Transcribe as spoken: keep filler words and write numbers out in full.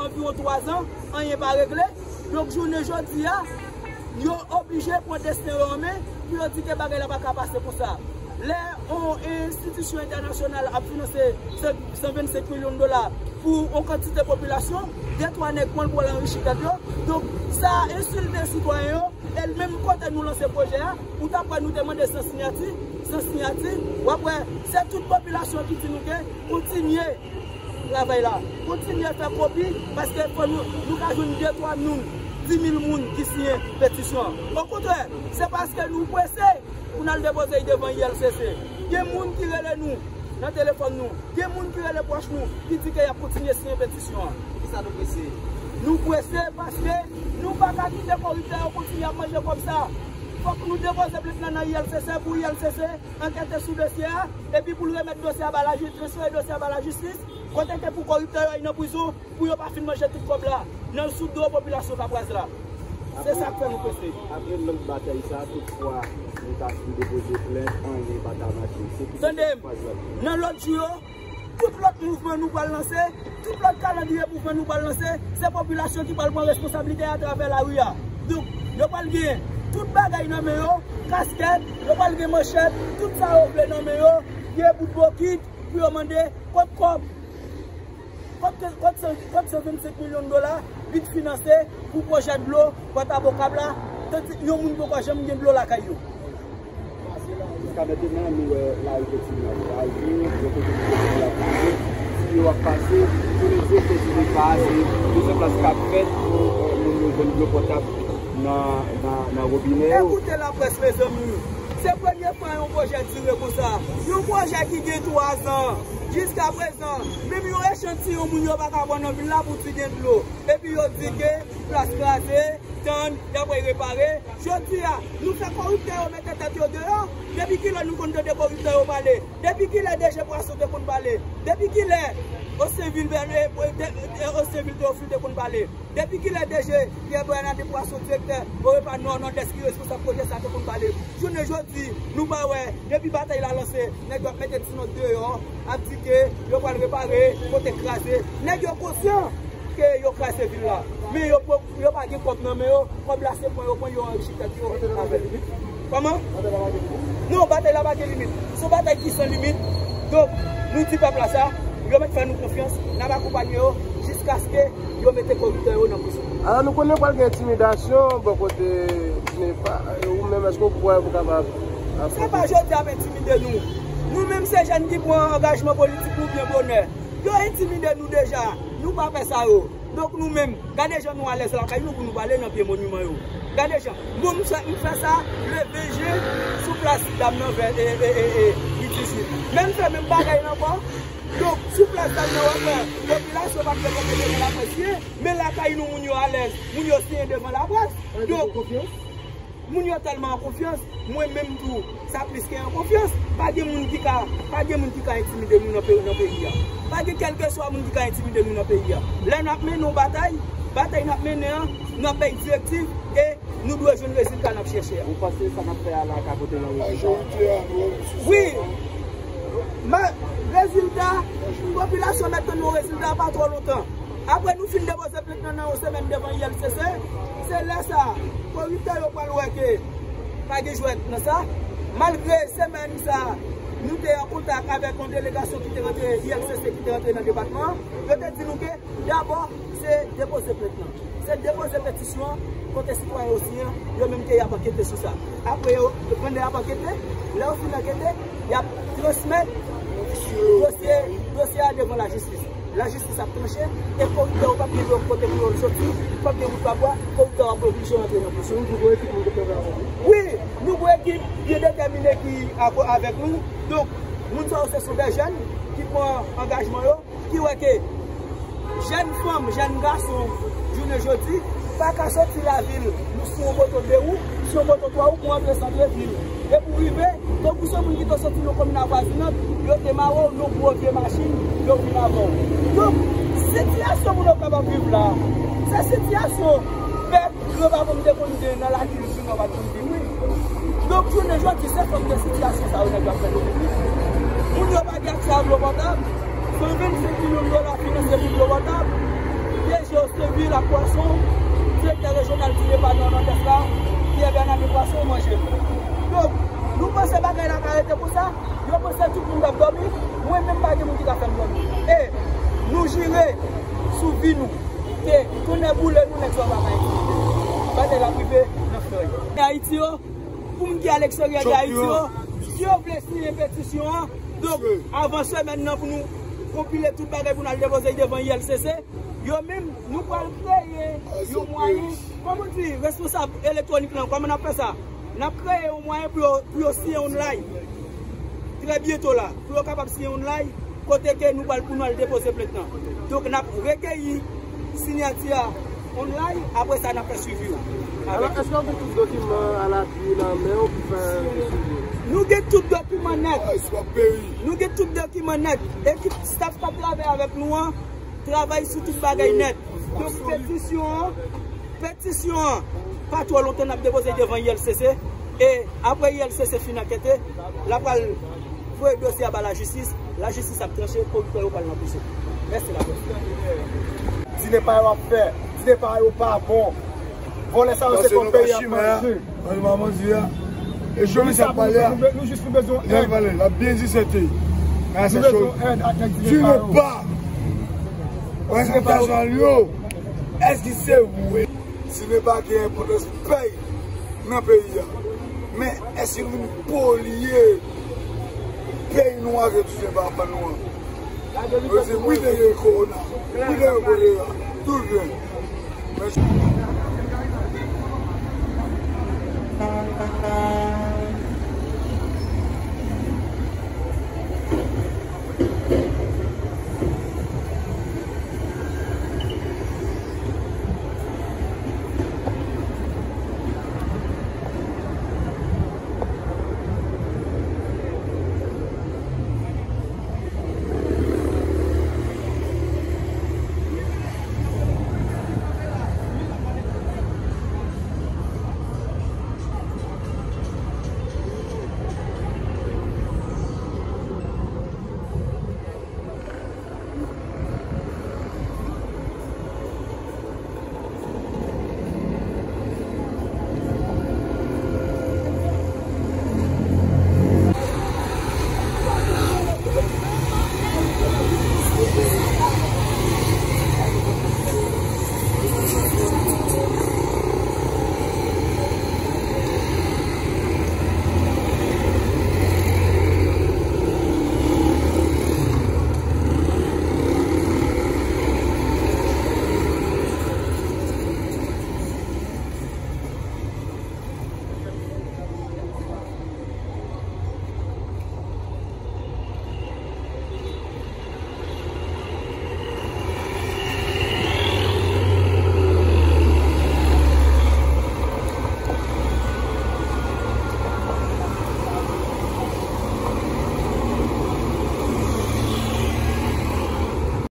anviwon twa zan, anyen pa regle. Donk, jounen jodi a, yo oblije pran desten yo an men pou yo di ke bagay la pa ka pase konsa. Lè yon enstitisyon entènasyonal ap finanse san, san vennsenk milyon dola pou yon kantite popilasyon, de twa nèg pran l pou al anrichi tèt yo. Donk, sa ensilte sitwayen yo, e menm kote nou lanse pwojè a, ou t ap wè nou te mande san siyati, san siyati, w ap wè, se tout popilasyon ki di nou ke kontinye travay la. Kontinye fè kopi, paske fò nou, nou ka jwenn de twa moun, dis mil moun ki siyen petisyon an. Okontrè, se paske nou prese pou n al depoze l devan I L C C. Gen moun ki rele nou nan telefòn nou, gen moun ki rele pwòch nou, ki di ke y ap kontinye siyen petisyon an. Poukisa nou prese? Nou prese paske nou pa ka kite koriptè yo kontinye ap manje kòb sa. Fòk nou depoze plent lan nan I L C C pou I L C C ankete sou dosye a, epi pou l remèt dosye a ba lajis-, transfere dosye a ba lajistis, kote ke pou koriptè yo al nan prizon, pou yo pa fin manje tout kòb la, nan sou do popilasyon Kapraz la. Se sa k fè nou prese. Apre lòt batay sa, tout fwa nou ta fin depoze plent, anyen pa ta mache. Se ki Tande m, nan lòt jou yo, tout lòt mouvman nou pral lanse, tout lòt kalandriye mouvman nou pral lanse, se popilasyon ki pral pran responsablite atravè lari a. Donk, yo pral gen tout bagay nan men yo, kaskèt, yo pral gen manchèt, tout sa yo vle nan men yo, gen bout bokit pou yo mande kot kòb, kot, kot san, kot san vennsenk milyon dola, li t finanse pou pwojè dlo Pòtapokab la, tanti yon moun poko janm gen dlo lakay yo. Jiska mentnan, nou wè lari kontinye ap kraze, gen kote ki kontinye ap kraze. Tiyo ap pase, tou lè di yo kontinye kraze, plizyè plas k ap fèt pou, eh, moun yo jwenn dlo potab nan, nan, nan wobinè yo. Ekoute laprès, mezanmi. Se premye fwa yon pwojè dire konsa. Yon pwojè ki gen twa zan. Jiska prezan, menm yon echantiyon moun yo pa ka pran nan vil la pou di gen dlo. Epi yo di ke plas kraze, tann, y ap repare. Jodi a, nou fè koriptè yo mete tèt yo deyò. Depi kilè nou konn tande koriptè yo pale? Depi kilè D G Pwason te konn pale? Depi kilè Ostenvil Bène, eh, eh, Ostenvil Teyofil te konn pale? Depi kilè D G Pierre Bernard Poisson, direktè Orepa Nò, Nòdès, ki responsab pwojè sa, te konn pale? Jounen jodi, nou pa wè, depi batay la lanse, nèg yo ap mete ti nòt deyò, ap di ke yo pral repare kote kraze. Nèg yo konsyan ke yo kraze vil la, men yo, yo pa gen kòb nan men yo, kòb la se pran yo pran, yo anrichi tèt yo avè l. Kòman? Non, batay la pa gen limit. Se yon batay ki san limit. Donk, nou di pèp la sa, yo mèt fè nou konfyans, n ap akonpanye yo jiskaske yo mete koriptè yo nan prizon. Alò, nou konnen pral gen entimidasyon bò kote Dinefa. Ou menm, èske w kwè pou kapab afwonte? Se pa jodi a ap entimide nou. Nou menm, se jèn ki pran angajman politik nou byen bonè. Yo entimide nou deja. Nou pa pè sa yo. Donk nou menm, gade jan nou alèz lakay nou pou nou pale nan pye moniman yo. Gade jan. Bon, m fè, m fè sa le ven jen sou plas Dam nan vè, e, e, e, e, uit dizwit. Men m fè menm bagay la ankò. Donk, sou plas Dam nan, w ap wè, popilasyon pa t gen kote devan laprès ye, men lakay nou, moun yo alèz, moun yo siyen devan laprès. Donk, moun yo tèlman an konfyans, mwen menm tou, sa plis ke an konfyans. Pa gen moun ki ka, pa gen moun ki ka entimide nou nan pe-, nan peyi a. Pa gen kèlkeswa moun ki ka entimide nou nan peyi a. Lè n ap mennen yon batay, batay n ap mennen an, n ap bay direktiv e nou dwe jwenn rezilta n ap chèche a. Ou panse sa n ap fè a la ka pote yon rezilta? Wi. Men, rezilta, popilasyon mèt tann yon rezilta pa twò lontan. Apre nou fin depoze plent lan nan yon semèn devan I L C C, se lè sa, koriptè yo pral wè ke pa gen jwèt nan sa. Malgre semèn sa, nou te an kontak avèk yon delegasyon ki te rantre, I L C C ki te rantre nan depatman an, yo te di nou ke dabò, se depoze plent lan. Se depoze petisyon an, kote sitwayen yo siyen, yo menm ke y ap ankete sou sa. Apre yo, pandan y ap ankete, lè yo fin ankete, y ap transmèt dosye, dosye a devan lajistis. Lajistis ap tranche, e koriptè yo p ap gen lòt kote pou yo soti, p ap gen wout pa bwa, koriptè yo ap oblije rantre nan prizon. Wi, nou gen ekip byen detèmine ki avèk nou. Donk, moun sa yo se, se de jèn ki pran angajman yo, ki wè ke jèn fanm, jèn gason, jounen jodi, pa ka soti lavil sou yon moto de wou, sou yon moto twa wou pou antre santrevil. E pou rive, tankou se moun ki te soti nan komin avwazinant, yo te mare w nan gwo vye machin, yo vin avè w. Donk, sitiyasyon moun yo kapab viv la, se sitiyasyon pèp yo pa konn te konn gen nan lakilti, yo pa t konn viv, wi. Donk, jounen jodi, se fòk de sitiyasyon sa yo nèg yo ap fè nou viv. Moun yo pa gen aksè a dlo potab, san vennsenk milyon dola finanse pou dlo potab. Gen Yo sèvi la pwason, direktè rejyonal ti depatman Nòdès la, Pierre Bernard Poisson manje. Donk, nou panse bagay la ka rete konsa, yo panse tout moun k ap dòmi, mwen menm pa gen moun ki ka fè m dòmi. E nou jire sou vi nou, ke tonnè boule nou nèg sa yo pa ka itilize. Bagay la prive nan frè. Ayiti yo, pou moun ki aleksteryè de Ayiti yo, si yo vle siyen petisyon an, donk, avan semèn nan pou nou konpile tout bagay pou n al depoze devan I L C C, yo menm, nou pral kreye yon mwayen, kòman di, responsab elektwonik lan, kòman n ap fè sa? N ap kreye yon mwayen pou yo, pou yo siyen online. Trè byento la, pou yo kapab siyen online, kote ke nou pral pou nou al depoze plent lan. Donk, n ap rekeyi siyati a online, apre sa, n ap fè swivi yo. Alò, èske w gen tout dokiman alapui nan men w pou fè swivi? Nou gen tout dokiman nèt. Nou gen tout dokiman nèt. Ekip staff k ap travay avèk nou an travay sou tout bagay nèt. Donk, petisyon an, petisyon an, pa twò lontan n ap depoze devan I L C C. E apre I L C C fin ankete, l ap pral voye dosye a ba lajistis. Lajistis ap tranche, koriptè yo pral nan prizon. Mèsi laprès. Dine pa yo ap fè, dine pa yo pa bon. Vòlè sa yo se kòb peyi ap manje. Nan li manman di a. E Jolis ap pale a. Nou jis nou bezwen èd. Lè l pale, l ap byen di sete. Nan se cho. Di nou pa. Prèske tajan yo. Èske se vre? Dine pa gen enpòtans pèy nan peyi a. Men èske nou vin polye peyi nou avèk dine pa pa nou an? Yo di wi te gen kowona, wi te gen kolera, tout gen. Men